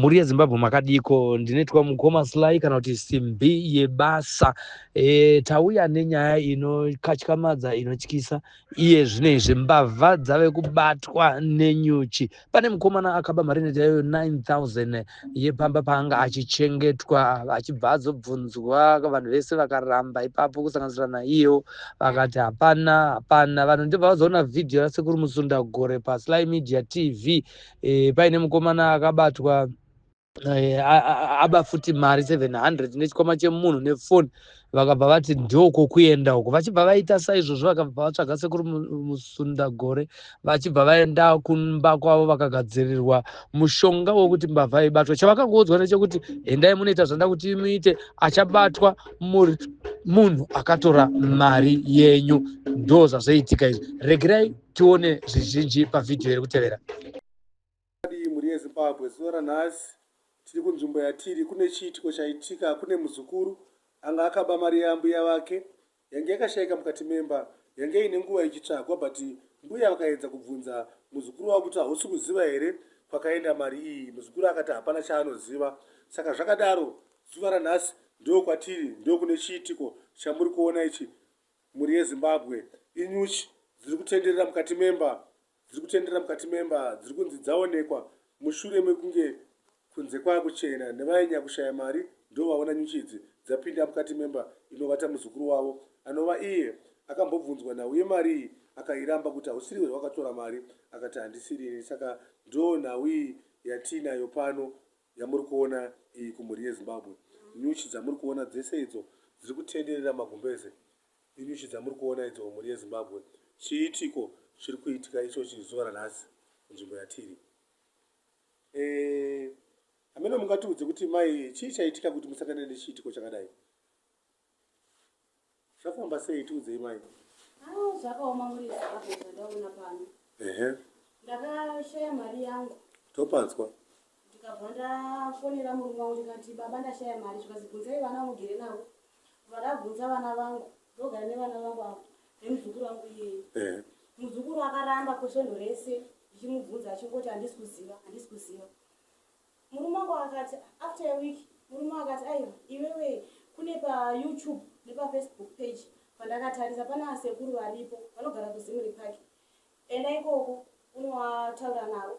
Mhuri yeZimbabwe makadiiko? Ndinoitwa mukoma Sly kana kuti simbi yebasa. E, tauya nenyaya inokatyamadza inotyisa iye zvino izvi mbavha dzave kubatwa nenyuchi. Pane mukomana akaba mari inoita iyo 9000 yepamba paanga achichengetwa achibva azobvunzwa vanhu vese vakaramba ipapo kusanganisira naiyewo vakati hapana hapana. Vanhu ndibva vazoona vhidhiyo rasekuru Musundagore paSly Media TV e, paine mukomana akabatwa e, aba futi mari 700 nechikwama chemunhu nefoni vakabva vati ndoko kuenda uko vachibva vaita saizvozvo vakabva vatsvaga sekuru musundagore vachibva vaenda kumba kwavo vakagadzirirwa mushonga wekuti mbavha ibatwa chavakangoudzwa ndechekuti endai munoita zvanda kuti muite achabatwa muri munhu akatora mari yenyu ndo zvazvoitika izvi regerai tione zvizhinji pavhidhiyo iri kutevera. Makadii mhuri yeZimbabwe, zuva ranhasi tiri kunzvimbo yatiri kune chiitiko chaitika kune muzukuru anga akaba mari yaambuya vake yange yakashaika mukati memba yange ine nguva ichitsvagwa but mbuya vakaedza kubvunza muzukuru wavo kuti hausi kuziva here kwakaenda mari iyi muzukuru akati hapana chaanoziva saka zvakadaro zuva ranhasi ndokwatiri ndokune chiitiko chamuri kuona ichi Mhuri yeZimbabwe, inyuchi dziri kutenderera mukati memba dziri kutenderera mukati memba dziri kunzi dzaonekwa mushure mekunge kunze kwakuchena nevainyakushaya mari ndovaona nyuchi idzi dzapinda mukati memba inovata muzukuru wavo anova iye akambobvunzwa nhau yemari iyi akairamba kuti hausiriwe wakatora mari akati handisirini saka ndo nhau iyi yatiinayo pano yamuri kuona iyi kumhuri yeZimbabwe. Nyuchi dzamuri kuona dzese idzo dziri kutenderera magumbeze inyuchi dzamuri kuona idzo mhuri yeZimbabwe. Chiitiko chiri kuitika ichochi zuva ranhasi kunzvimbo yatiri. Eh, hameno mungatiudze kuti mai chii chaitika kuti musangane nechiitiko chakadai? Zvafamba sei tiudzei mai. Ah, zvakaoma muri Zimbabwe zvandaona pano. Ehe. Ndakashaya mari yangu. Topanzwa. Ndikabva ndafonera murume wangu ndikati baba ndashaya mari zvikanzi bvunzai vana vamugere navo. Vandabvunza vana vangu ndogara nevana vangu avo nemuzukuru wangu iyeye. Ehe. Muzukuru akaramba kwesvondo rese ndichimubvunza achingoti handisi kuziva handisi kuziva. Murume wangu akati after a week murume akati aiwa iwewe kune pa YouTube nepa Facebook page pandakatarisa pana asekuru varipo vanogara kuZimri Park enda ikoko unowataura navo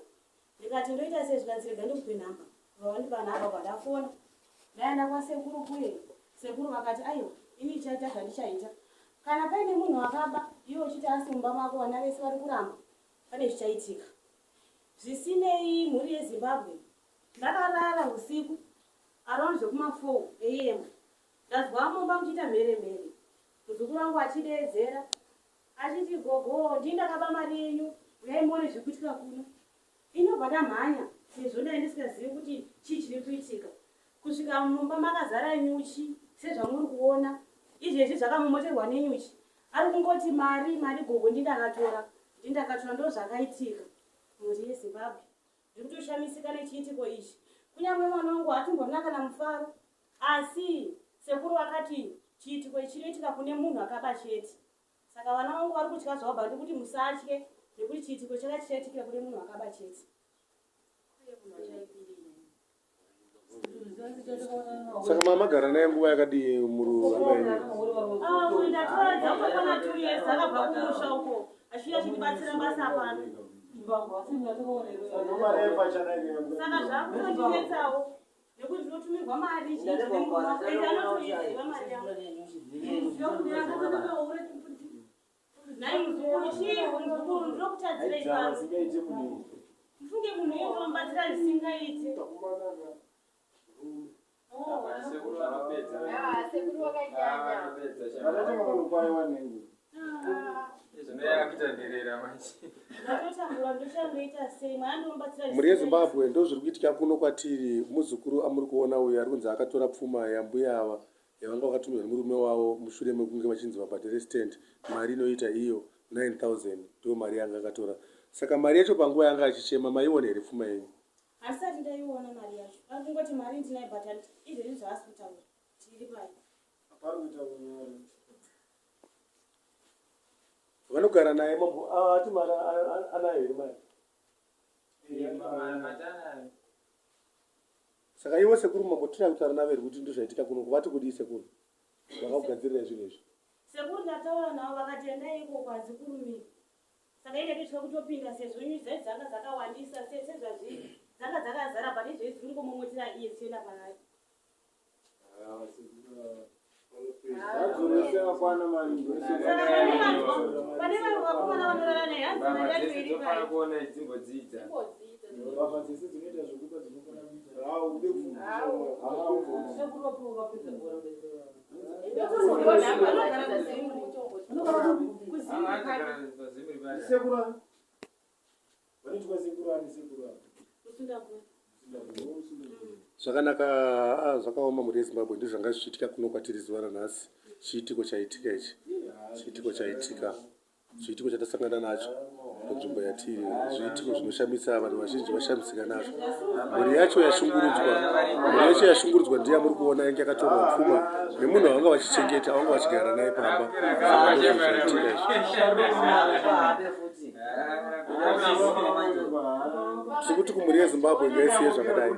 ndikati ndoita sei zvikanzi rega ndikupe nhamba vandipa nhamba bva ndafona ndaenda kwasekuru kuye sekuru vakati aiwa ini ichaita zvandichaita kana paine munhu akaba iwe uchiti asi mumba mako vana vese vari kuramba pane zvichaitika Zvisinei mhuri yeZimbabwe ndakarara husiku around zvekuma 4 am ndanzwa mumba muchiita mhere mhere muzukuru wangu achideedzera achiti gogo ndini ndakaba mari yenyu uyai muone zviri kuitika kuno ini ndobva ndamhanya sezvo ndaive ndisingazivi kuti chii chiri kuitika kusvika mumba makazara nyuchi sezvamuri kuona izvezvi zvakamomoterwa nenyuchi ari kungoti mari mari gogo ndini ndakatora ndini ndakatora ndozvakaitika Mhuri yeZimbabwe ndiri kutoshamisika nechiitiko ichi. Kunyangwe mwana wangu haatomborina kana mufaro asi sekuru vakati chiitiko ichi chinoitika kune munhu akaba chete. Saka vana vangu vari kutya zvavo but ndikuti musatye nekuti chiitiko chaka chichaitikira kune munhu akaba chete. Saka mamagara naye nguva yakadii muruanga ah, uyu ndatoedza kutokwana 2 years akabva kumusha uko achiuya achindibatsira basa pano. Saka zvakutondinetsawo nekuti ndinotumirwa mari zhinji nemurume wangu ende anotoiziva mari yangu. Nhai muzukuru chii muzukuru ndinokutadzirei pano mufunge munhu iye ndomubatsira zvisingaite. Mhuri yeZimbabwe ndozviri kuitika kuno kwatiri muzukuru amuri kuona uyu ari kunzi akatora pfuma yambuya ava yavanga vakatumirwa nemurume wavo mushure mekunge vachinzi vabhadhare stand mari inoita iyo 9000 ndiyo mari yanga akatora saka mari yacho panguva yanga achichema maiona here pfuma yenyu Handisati ndaiona mari yacho. Ari kungoti mari ndinayo but izvezvi zvaasi kutaura tiri pai. Vanogara naye mambo ati mari anayo here mai? Saka ivo sekuru mambo tiri kutaura navo here kuti ndozvaitika kuno vati kudii sekuru? Vakakugadzirira zvinhu izvi. Sekuru ndataura navo vakati endai ikoko hadzikurumiri. Saka ini ndakatya kutopinda sezvo nyuchi dzacho dzanga dzakawandisa sezvazviri dzanga dzakazara but izvezvi dziri kungomomotera iye dzichienda paari. Pane vamwe vakomana vanorara naye hanzi mari yacho iri pai. Kuona dzimbodzidza. Mbavha dzese dzinoita zvekuba dzinofana kuita. Sekuru vanoitwa sekuru ani sekuru ani? Zvakanaka ah, zvakaoma mhuri yeZimbabwe ndizvo zvanga zvichiitika kuno kwatiri zuva ranhasi. Chiitiko chaitika ichi. Chiitiko chaitika. Chiitiko chatasangana nacho panzvimbo yatiri. Zviitiko zvinoshamisa vanhu vazhinji vashamisika nazvo. Mhuri yacho yashungurudzwa. Mhuri yacho yashungurudzwa ndiye muri kuona yange yakatorwa pfuma nemunhu wavanga vachichengeta vanga vachigara naye pamba. Saka ndizvo zvaitika izvi. Tiri kuti kumhuri yeZimbabwe ngaisiye zvakadai.